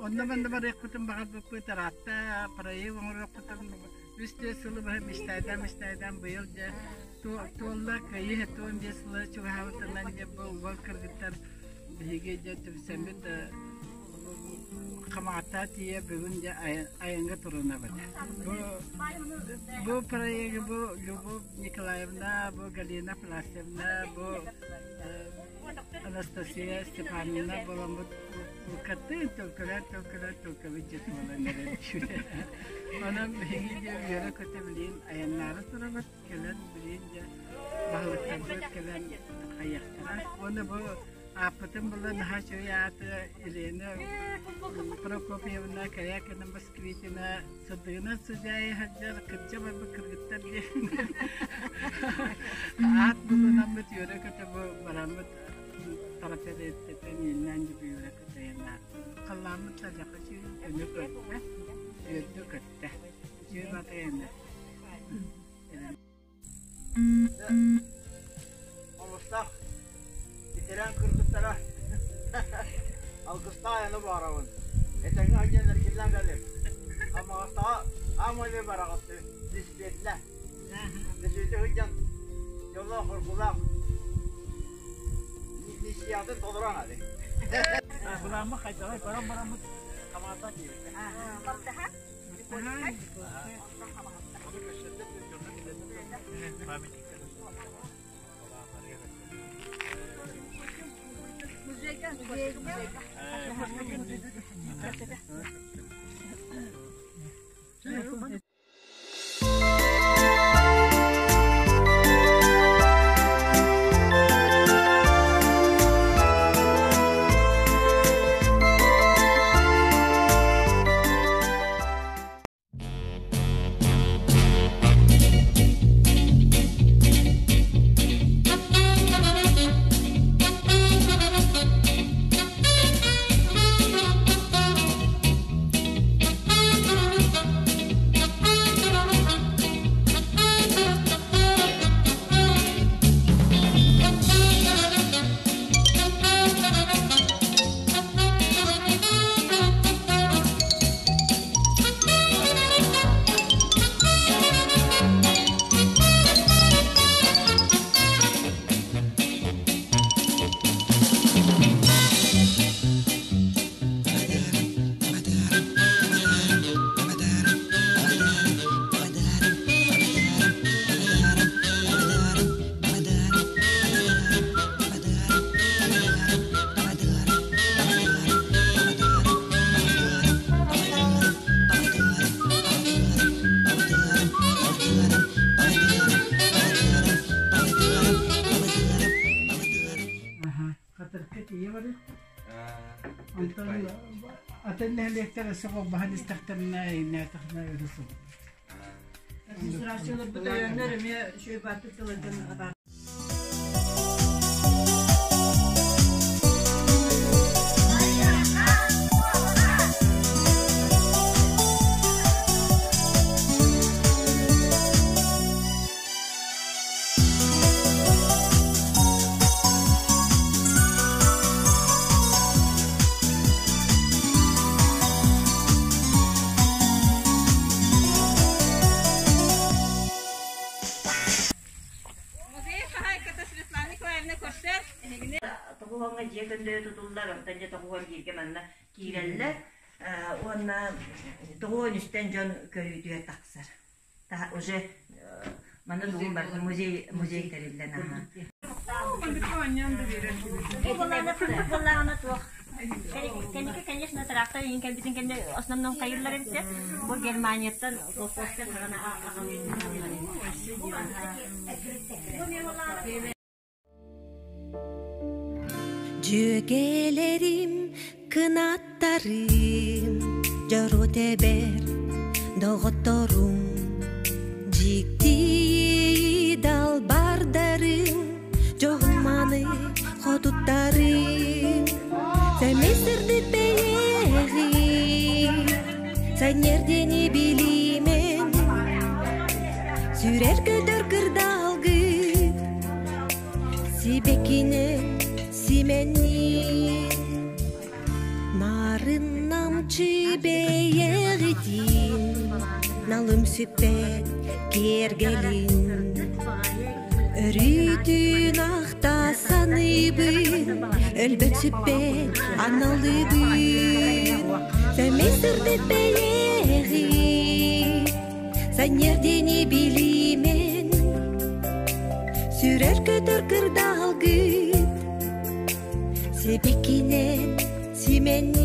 Онно манна барыахпытын баҕарбыппыт ыраатта, проект оҥоруохпутун үс түөрт сылы быһа мечтайдаан мечтайдаан быйыл дьэ туолла кыайыы 75 сыла чугаһаабытынан дьэ бу уол кыргыттар биһиги дьэ түмсэммит Хамаҕатта тиийэ бүгүн дьэ айаҥҥа турунабыт. Бу бу проегы бу Любовь Николаевна, бу Галина Афанасьевна, бу Анастасия Степановна буоламмыт кыттыын төлкөлөөн төлкөлөөн төлкөбүт дьэ туолан эрэр. Онон биһиги дьэ үөрэ-көтө билигин айаннаары турабыт. Кэлэн билигин дьэ баһылыктарбыт кэлэн хайыахтара. Уонна бу ааппытын булан наһаа үчүгэй ааты Елена Прокопьевна Корякина Москвитина сырдыгынан сыдьаайа сылдьар кырдьа барбыт кыргыттар диэн аат булунаммыт үөрэ-көтө бу бараммыт трапециттэн ииннээн дьүбүөрэ-көтө айаннааттыбыт. Халлааммыт садьаха үчүгэй өнө көрдө, үөрдэ-көттө. Үчүгэй батайана. Хомустаах ветеран кыргыттара алгыстаах айаны баҕарабын. Этэҥҥэ сылдьан эргиллэн кэлиҥ. Хамаҕаттаҕа аамай бараҕыт диспиэтинэ. Диспиэтэ сылдьан дьоллоох-хоргулаах миссиятын толорон али. Буламмы хайдаҕай баран бараммыт хамаата диэбитэ. Хатырыкка тиийэ барыт. Онтон атын нэһилиэктэр өссө холбоһон истэхтэринэ иннээтэхинэ өрө сыл. Администрацияларбыт өйөөннөр эмиэ үчүгэй баартык тылырдан атаар Музей хаһаайката Светлана Николаевна көрсөр. Эһигини Тоҕуһуоҥҥа дьиэ көндөйө тутуллар, онтон дьэ тоҕуһуон бииргэ манна киирэллэр уонна тоҕуһуон үстэн дьон көрүүтүгэр тахсар. Уже манна бүгүн барыта музей музей тэриллэн аха. Буоллаҕына туох Кэнники, конечно, трактор иһин кэлбитин кэннэ основном хайырлар эбитэ. Бу Германияттан колхозка саҕана Дьүөгэлэрим, кынаттарым, дьоруо тэбэр доҕотторум, дьикти далбардарым, дьоһун-мааны хотуттарым, сэмэй сырдык бэйэҕин, санньыар диэни билиимэн, сүрэр көтөр кырдаалгыт, Сибэккини симэнниин Нарын-нам Намчы бэйэҕитин налым сүппэт киэргэлин Өрүүтүн ахта саныыбын өлбөт сүппэт аналыбын Сэмэй сырдык бэйэҕит Санньыардини билиимэн Сүрэр көтөр кырдаалгыт Сибикинэн симэннин.